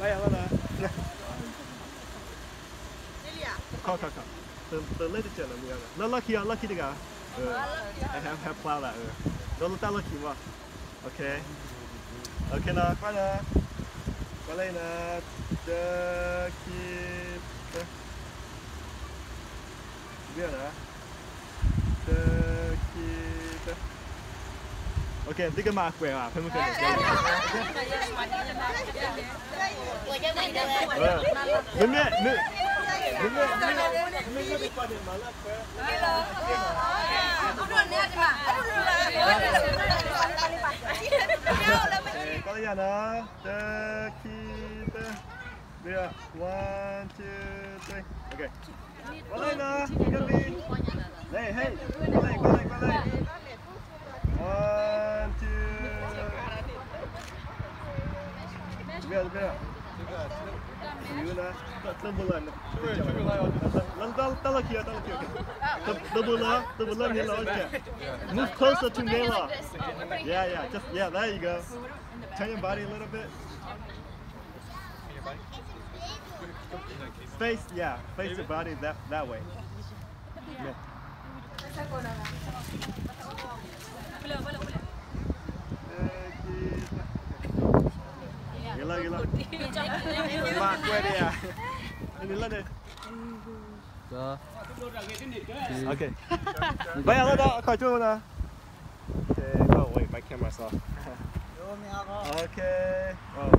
ခီခီခီ, တလၢတစဲးလၢမုၢ်ဂၤလီၤ, လၢလီၢ်ခံအီၤ လီၢ်ခံတဂၤ, ဟဲဖျါလၢ, ဒီးလၢတၢ်လီၢ်ခံမး, okay, okay နီၤ, ကွၢ်နီၤ, ကွၢ်လၢအံၤနီၤ, တၢ ခံ တၢ, တၢ ခံ တၢ, okay သုကမၤကွဲးဘၣ် ဖဲမုၢ်ကဲ မ့မ့ၢ်, မ့မ့ၢ်, မ့မ့ၢ်, မ့မ့ၢ်, မ့မ့ၢ်, မ့မ့ၢ်, ကွၢ်လၢယၤနီၤ, တၢ ခံ တၢ, one, two, three, okay. ကွၢ်လၢနီၤ, ကဘံ, ဟဲ, ဟဲ, ကွၢ်လၢ, ကွၢ်လၢ, ကွၢ်လၢ, one, two, တဘ့ၣ်, တဘ့ၣ်, တၢ်လီၢ်ခံ, တၢ်လီၢ်ခံ, တၢ်လီၢ်ခံ, တဘိလီၤ, တဘိလီၤ, မ့ၢ်လီၤ, move closer to me လီၤ, yeah, yeah, just, yeah, there you go, turn your body a little bit. Face, yeah, face your body that, that way. Yeah. ဂ့ၤလီၤ, ဂ့ၤလီၤ, မၤကွဲးဒံးဧါ, နလၢန့ၣ်, okay, ဘၣ်ယၤလီၤဒီး အခီၣ်ကၠိနီၤ, okay, ကီၢ်ဝဲ my camera saw, okay, oh,